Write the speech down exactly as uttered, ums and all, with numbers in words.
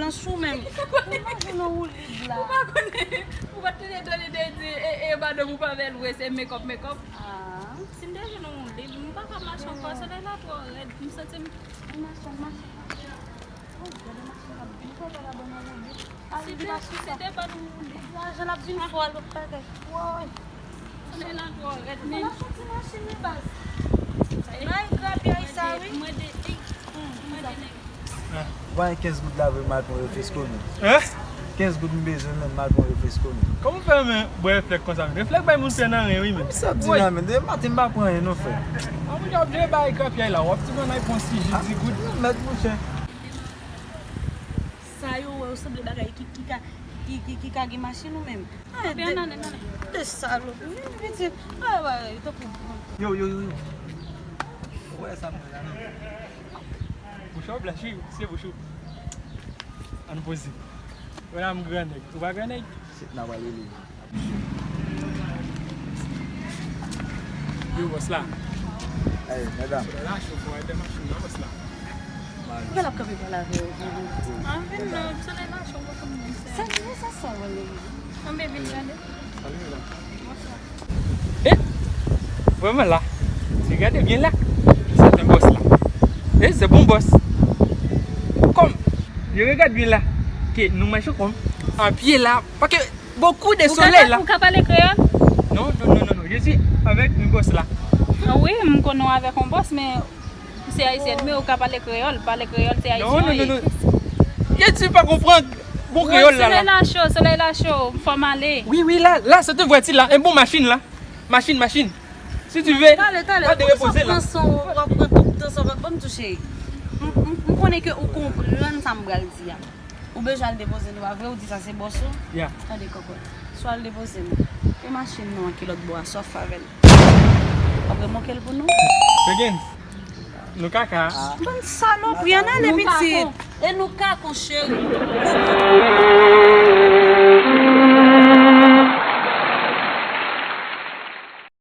Chou menm. Ou pa jwenn yon woulib la. Ou pa konnen, ou pa t tande Dolly te di, e, e, madanm ou pa bèl vre, se makeup, makeup. Ah. Si m te jwenn yon woulib, m pa ka mache ankò, solèy la twò rèd, m santi m. Ou mache, ou mache, ou mache. Oh, gade machin la, m kwè pa ta ban m yon woulib. Si te, si te ban nou woulib. Lajan l ap vin fò, lòt bagay. Woy. Solèy la twò rèd, men. Ou mache ti machin, wi, baz. Bay grapyay sa, wi. Mwen de, mwen de, mwen de nèg. Ou pa gen kenz goud la vre, m al pran refresko, men. Hein? Kenz goud m bezwen, men m al pran refresko, men. Kòman w fè renmen bwè reflèk konsa, men? Reflèk bay moun fè nan ren, wi, men. Sa ap di la, men. Depi maten m pa pran anyen, non, frè. An moun jan w oblije bay grapyay la, w ap ti ban n al pran ti ji, dis goud. Mèt, monchè. Sa yo wè yo sanble bagay ki, ki ka, ki, ki, ki ka gen machin ou menm. Ah, de, de salopri, wi, pitit. Ay, ay, ay, tankou. Yo, yo, yo, yo. Ou wè sa mwen la, non? Bouch ou blanchi, se bouch ou. Ann poze. Wè la, m gran nèg. Ou pa gran nèg? Se n a pale li. Yo, bòs la. Hey, medam. Solèy la cho, fò ede machin nan, bòs la. Poukisa l ap kanpe pale avè w? An vin non, solèy la cho, w pa konn moun sa. Sa vini sa, sa w wè l? Anben vin gade. Bòs la. Eh, vrèman la. Si gade byen la. Sa se bòs la. Eh, se bon bòs. Kòm, yo regade byen la. Ke nou mache kòm an pye la. Paske Beaucoup de soleil la. Ou ka pale kreyòl? Non, non, non, non, non. Je suis avec un boss la. Ah wi, m konnen w avèk yon bòs, men ou se ayisyèn, men ou ka pale kreyòl. Pale kreyòl, se ayisyen ou ye. Non, non, non, non. Ke tu pa konprann? Bon kreyòl la, la. Solèy la cho, solèy la cho, fò m ale. Wi, wi, la, la, se te vwati la. En bon machin la. Machin, machin. Si tu veux, talè, talè, pa derepoze la. Ou pran san w, w ap pran tout tan sa w ap ban m tou, cheri. M, m, m konnen ke ou konprann sa m pral di a. Ou bezwen al depoze nou, pa vre? Ou di sa se bòs ou? Ya. Tande, kòkòt. Swa al depoze nou. E machin nou an ki lòt bò a, swa fè avè l. W ap remonke l pou nou? Fegans, nou kaka. Bann salopri, ann ale pitit. E nou kakon, cheri.